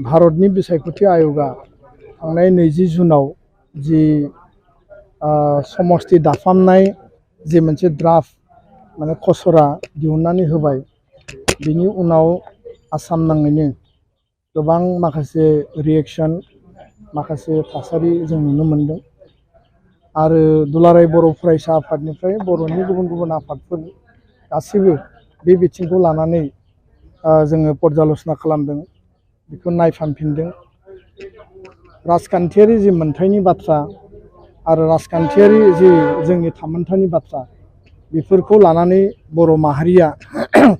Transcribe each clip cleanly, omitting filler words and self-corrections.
भारतनि बिसायख'थि आय'गा थांनाय 20 जुनाव जि समष्टि दाफामनाय जि मोनसे ड्राफ्ट माने खसरा दिहुननानै होबाय बिनि उनाव आसाम नाङैनो गोबां माखासे रिएक्शन माखासे थासारि जों नुनो मोनदों आरो दुलाराय बर' फरायसा आफादनिफ्राय बर'नि गुबुन गुबुन आफादफोर गासैबो बे बिथिंखौ लानानै जोङो पर्यालोचना खालामदों बेखौ नायफामफिनदों राजखान्थियारि जि मोनथायनि बाथ्रा आरो राजखान्थियारि जि जोंनि थामोनथानि बाथ्रा बेफोरखौ लानानै बर' माहारिया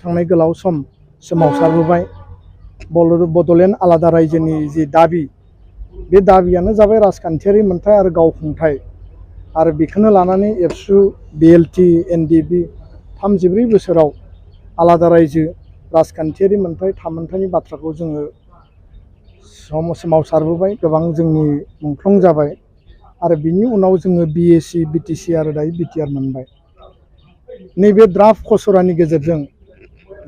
थांनाय गोलाव सम सोमावसारबोबाय बड'लेण्ड आलादा रायजोनि जि दाबि बे दाबियानो जाबाय राजखान्थियारि मोनथाय आरो गावखुंथाय आरो बेखौनो लानानै एबसु बिएलटि एनडिबि 34 बोसोराव आलादा रायजो राजखान्थियारि मोनथाय थामोनथानि बाथ्राखौ जोङो सोमावसारबोबाय गोबां जोंनि मुंख्लं जाबाय आरो बिनि उनाव जोङो बिएसि बिटिसि आरो दायो बिटिआर मोनबाय नैबे ड्राफ्ट खसरानि गेजेरजों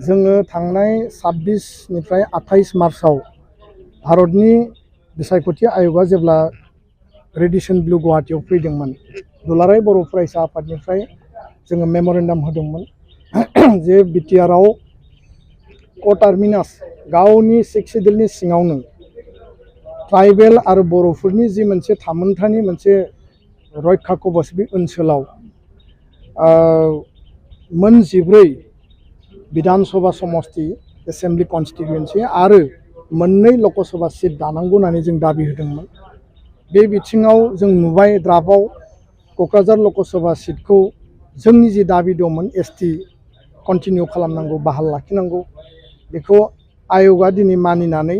जोङो थांनाय 26 निफ्राय 28 मार्चआव भारतनि बिसायख'थि आय'गा जेब्ला रेडिसन ब्लु गुवाहाटीआव फैदोंमोन दुलाराय बर' फरायसा आफादनिफ्राय जोङो मेम'रेन्डाम होदोंमोन जे बिटिआरआव कटार्मिनास गावनि 6 सिडिउलनि सिङावनो ट्राइबेल आरो बर'फोरनि जि मोनसे थामोनथानि मोनसे रैखा कवच बे ओनसोलाव मोन 14 विधान सभा समष्टि एसेम्बलि कन्स्टिटुएन्सि आरो 2 लकसभा सीट दानांगौ होननानै जों दाबि होदोंमोन बे बिथिङाव जों नुबाय ड्राफ्टआव क'क्राझार लकसभा सीटखौ जोंनि जि दाबि दंमोन एसटि कन्टिनिउ खालामनांगौ बाहाल लाखिनांगौ बेखौ आय'गा दिनै मानिनानै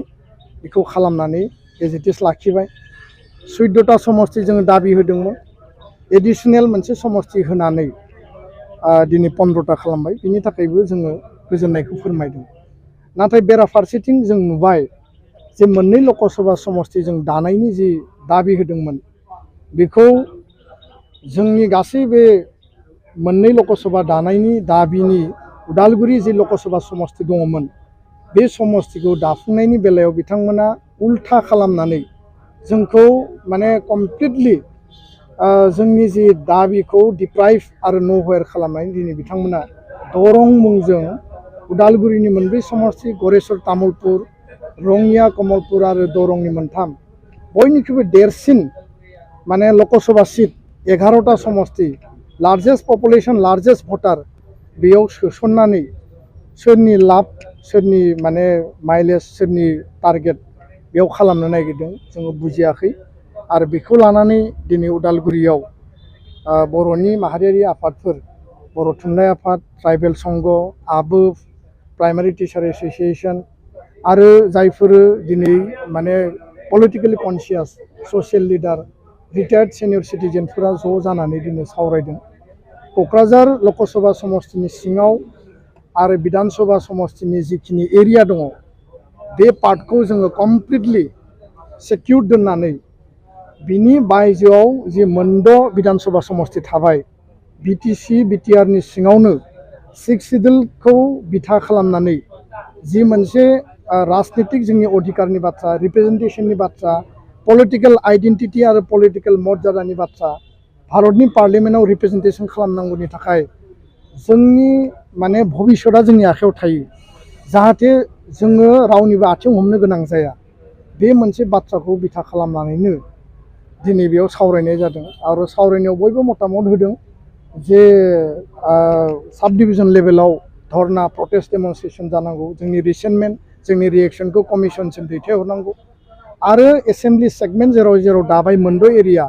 बेखौ खालामनानै गेजेटिस लाखिबाय 14टा समष्टि जोङो दाबि होदोंमोन एडिशनेल मोनसे समष्टि होनानै दिनै 15टा खालामबाय बिनि थाखायबो जोङो गोजोननायखौ फोरमायदों नाथाय बेराफारसेथिं जों नुबाय जे 2 लकसभा समष्टि जों दानायनि जि दाबि होदोंमोन बेखौ जोंनि गासै बे 2 लकसभा दानायनि दाबिनि उदालगुरि जि लकसभा समष्टि दङमोन बे समष्टिखौ दाफुंनायनि बेलायाव बिथांमोना उल्था खालामनानै जोंखौ माने कमप्लिटलि जोंनि जि दाबिखौ डिप्राइभ आरो न'वेर खालामनानै दिनै बिथांमोना दरं मुंजों उदालगुरिनि 2 समष्टि गरेस्वर तामुलपुर रङिया कमलपुर आरो दरंनि 3 बयनिख्रुइबो देरसिन माने लकसभा सीट 11टा समष्टि लार्जेस्ट पपुलेशन लार्जेस्ट भटार बेयाव सोसननानै सोरनि लाब सोरनि माने माइलेज सोरनि टारगेट बेयाव खालामनो नागिरदों जोङो बुजियाखै आरो बेखौ लानानै दिनै उदालगुरियाव बर'नि माहारियारि आफादफोर बर' थुनलाइ आफाद ट्राइबेल संघ आबो प्राइमारि टिचार एस'सिएशन आरो जायफोर दिनै माने politically conscious social leader retired senior सिटिजेनफोरा ज' जानानै दिनै सावरायदों क'क्राझार लकसभा समष्टिनि सिङाव आरो विधान सभा समष्टिनि जिखिनि एरिया दङ बे पार्टखौ जोङो कमप्लिटलि सेक्युर दोननानै बिनि बायजोआव जि 2 विधान सभा समष्टि थाबाय बिटिसि बिटिआरनि सिङावनो 6 सिडिउलखौ बिथा खालामनानै जि मोनसे राजनीतिक जोंनि अधिकारनि बाथ्रा रिप्रेजेन्टेशननि बाथ्रा पलिटिकेल आइडेन्टिटी आरो पलिटिकेल मर्यादानि बाथ्रा भारतनि पार्लियामेन्टआव रिप्रेजेन्टेशन खालामनांगौनि थाखाय जोंनि माने भबिष्यतआ जोंनि आखायाव थायो जाहाथे जोङो रावनिबो आथिं हमनो गोनां जाया बे मोनसे बाथ्राखौ बिथा खालामनानैनो दिनै बेयाव सावरायनाय जादों आरो सावरायनायाव बयबो मतामत होदों जे साब डिभिजन लेभेलाव धरना प्रटेस्ट डेमनस्ट्रेशन जानांगौ जोंनि रिसेन्टमेन्ट जोंनि रिएक्शनखौ कमिसनसिम दैथायहरनांगौ आरो एसेम्बलि सेगमेन्ट जेराव जेराव दाबाय 2 एरिया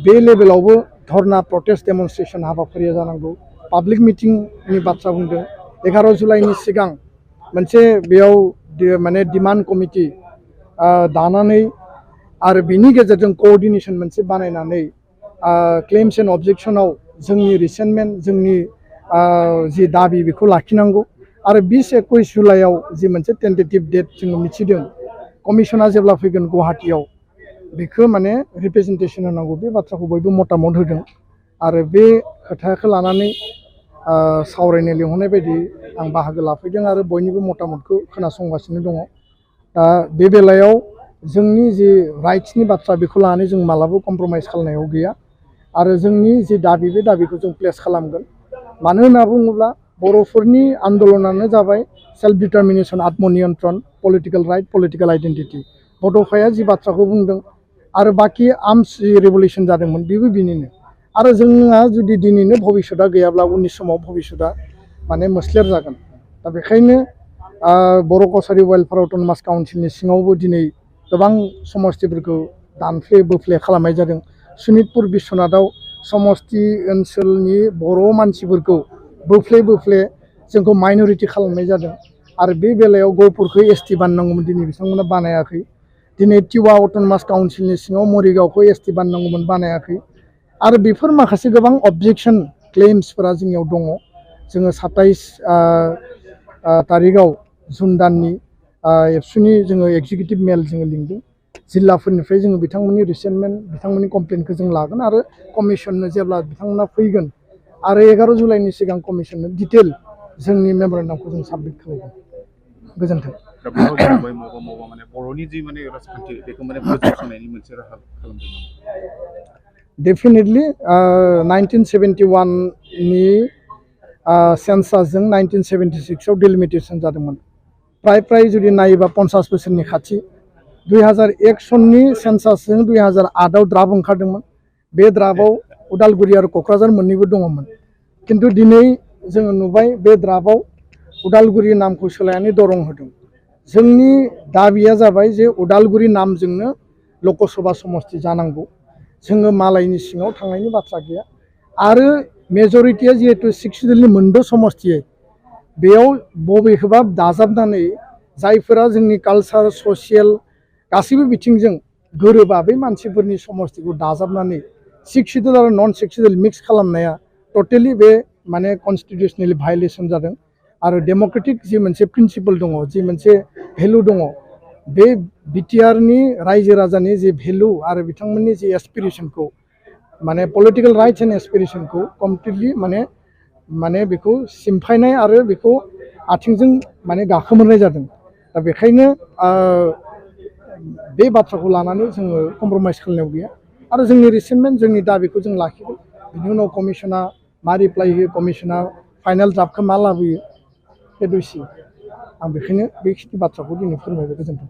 बे लेभेलावबो धरना प्रटेस्ट डेमनस्ट्रेशन हाबाफारिया जानांगौ पाब्लिक मिटिंनि बाथ्रा बुंदों 11 जुलाइनि सिगां मोनसे बेयाव माने डिमान्ड कमिटि दानानै आरो बिनि गेजेरजों कोअर्डिनेशन मोनसे बानायनानै क्लेम्स एन्ड अबजेक्शनाव जोंनि रिसेन्टमेन्ट जोंनि जि दाबि बेखौ लाखिनांगौ आरो 20-21 जुलाइआव जि मोनसे टेन्टेटिभ डेट जोङो मिथिदों कमिसना जेब्ला फैगोन गुवाहाटीआव बेखौ माने रिप्रेजेन्टेशन होनांगौ बे बाथ्राखौ बयबो मतामत होदों आरो बे खोथाखौ लानानै सावरायनो लिंहरनाय बायदि आं बाहागो लाफैदों आरो बयनिबो मतामतखौ खोनासंगासिनो दङ दा बे बेलायाव जोंनि जि राइट्सनि बाथ्रा बेखौ लानानै जों मालाबा कमप्रमाइज खालामनायाव गैया आरो जोंनि जि दाबि बे दाबिखौ जों प्लेस खालामगोन मानो होनना बुङोब्ला बर'फोरनि आन्दलनानो जाबाय सेल्फ डिटारमिनेसन आत्मनियन्त्रण पलिटिकेल राइट पलिटिकेल आइडेन्टिटि बड'फाया जि बाथ्राखौ बुंदों आरो बाखि आर्म्स जि रेभलिउसन जादोंमोन बेबो बिनिनो आरो जोंहा जुदि दिनैनो भबिष्यतआ गैयाब्ला उननि समाव भबिष्यतआ माने मोस्लेर जागोन दा बेखायनो बर' कसारि वेलफेयार अट'नमास काउन्सिलनि सिङावबो दिनै गोबां समस्थिफोरखौ दानफ्ले बोफ्ले खालामनाय जादों सनितपुर बिश्वनाथआव समस्ति ओनसोलनि बर' मानसिफोरखौ बोफ्ले बोफ्ले जोंखौ माइनरिटि खालामनाय जादों आरो बे बेलायाव गहपुरखौ एसटि बानायनांगौमोन दिनै बिथांमोना बानायाखै दिनै टिवा अट'नमास काउन्सिलनि सिङाव मरिगावखौ एसटि बानायनांगौमोन बानायाखै आरो बेफोर माखासे गोबां अबजेक्सन क्लेम्सफोरा जोंनियाव दङ जोङो 27 तारिखआव जुन दाननि एबसुनि जोङो एग्जिकिउटिभ मेल जोङो लिंदों जिल्लाफोरनिफ्राय जोङो बिथांमोननि रिसेन्टमेन्ट बिथांमोननि कमप्लेनखौ जों लागोन आरो कमिसननो जेब्ला बिथांमोना फैगोन आरो 11 जुलाइनि सिगां कमिसननो डिटेल जोंनि मेम'रेन्डामखौ जों साबमिट खालामगोन गोजोन्थों माने बर'नि जि माने राजखान्थि बेखौ माने फोजोबस्रांनायनि मोनसे राहा खालामदों डेफिनेटलि 1971 नि सेन्सासजों 1976 आव डिलिमिटेसन जादोंमोन प्राय जुदि नायोबा 50 बोसोरनि खाथि 2001 सननि सेन्सासजों 2008 आव द्राफ्ट ओंखारदोंमोन बे द्राफ्टआव उदालगुरि आरो क'क्राझार मोननैबो दङमोन खिन्थु दिनै जोङो नुबाय बे द्राफ्टआव उदालगुरि नामखौ सोलायनानै दरं होदों जोंनि दाबिया जाबाय जे उदालगुरि नामजोंनो लकसभा समस्ति जानांगौ जोङो मालायनि सिङाव थांनायनि बाथ्रा गैया आरो मेजरिटिया जिहेतु 6 मोनद' समस्ति बेयाव बबेखौबा दाजाबनानै जायफोरा जोंनि कालचार ससियेल गासैबो बिथिंजों गोरोबा बे मानसिफोरनि समस्तिखौ दाजाबनानै 6 सिडुल आरो नन 6 सिडुल मिक्स खालामनाया टटेलि बे माने कनस्टिटिउसनेलि भायलेसन जादों आरो डेम'क्रेटिक जि मोनसे प्रिन्सिपल दङ जि मोनसे भेलु दङ बे बिटिआरनि रायजो राजानि जि भेलु आरो बिथांमोननि जि एसपिरेसनखौ माने पलिटिकेल राइट्स एन्ड एसपिरेसनखौ कमप्लिटलि माने बेखौ सिमफायनाय आरो बेखौ आथिंजों माने गाखोमोरनाय जादों दा बेखायनो बे बाथ्राखौ लानानै जोङो कमप्रमाइज खालामनायाव गैया आरो जोंनि रिसेन्टमेन्ट जोंनि दाबिखौ जों लाखिगोन बिनि उनाव कमिसना मा रिप्लाय होयो कमिसना फाइनाल द्राफ्टखौ मा लाबोयो बे दुइसि आं बेखायनो बेखिनि बाथ्राखौ दिनै फोरमायबाय गोजोन्थों